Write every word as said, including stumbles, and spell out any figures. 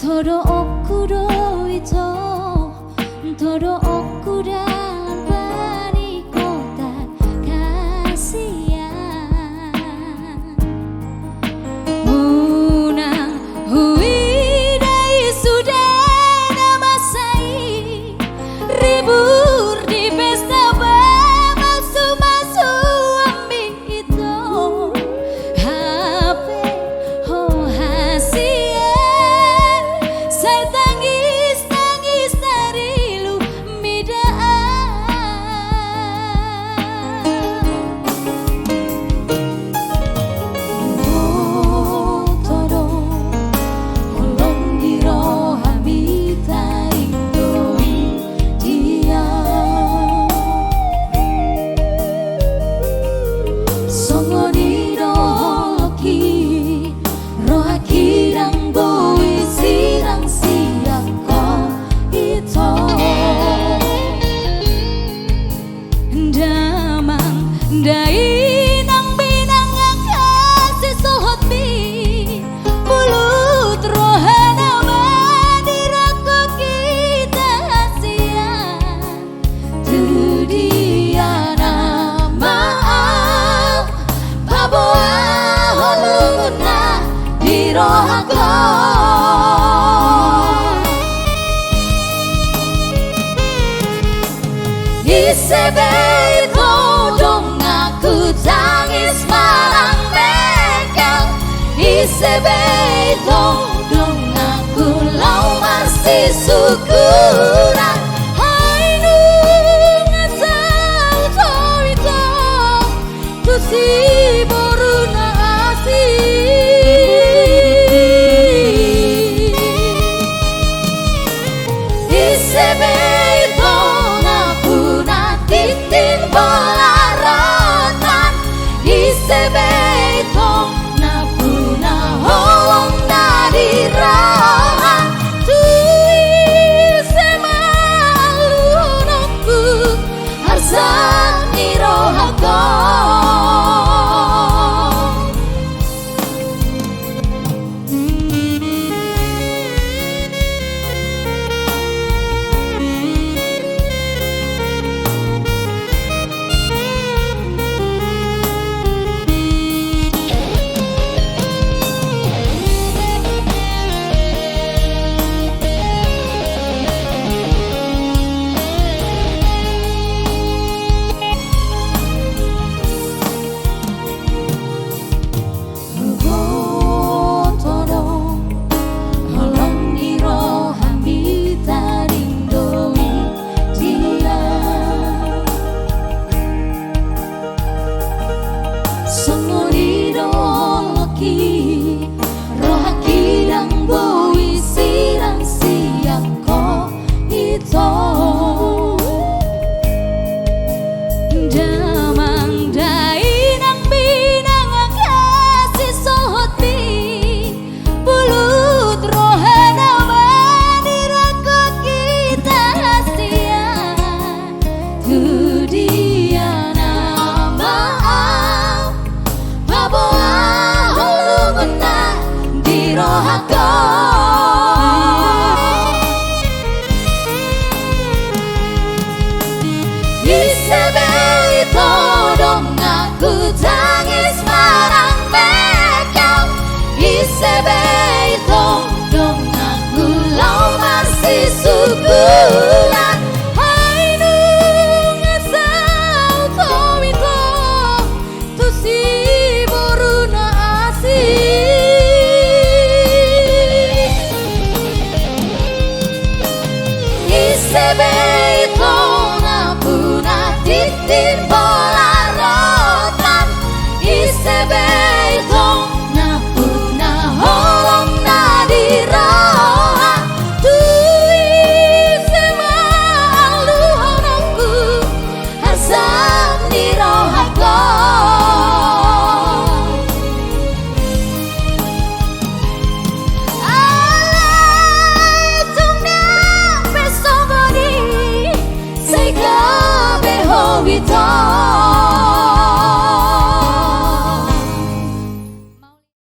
Todoonku do ito, todoonku dalan panikota hasian. Unang huida i sude na masa i, ribur di pesta, pamalsu-malsu ami ito. Hape ho hasian, sai tangis-tangis na rilu mida. Boto do, holong ni rohami, taringot do i dia. Songon i do holongki, rohangki ndang boi sirang sian ho ito. Damang dainang binanga hasisolhotmi, bulut roha na manirangkon hita hasian. Tu dia nama au paboa holongna di rohangku. Ise be ito donganku tangis marangkekang, ise be ito donganku laho marsisyukuran. Ai nunga saut ho ito tu siboru na asing. Ise be ito nampuna tintin bola rotan, ise be ito nampuna holong na di roha. Tu ise ma aluhononku, arsak ni rohangku. Huboto do, holong ni rohami, taringot do i dia. Songon i do holongki, rohangki ndang boi sirang sian ho ito. Damang dainang binanga hasisolhotmi, bulut roha na manirangkon hita hasian. Tu dia nama au paboa holongna di rohangku. Ise be ito donganku tangis marangkekang, ise be ito donganku laho marsisyukuran.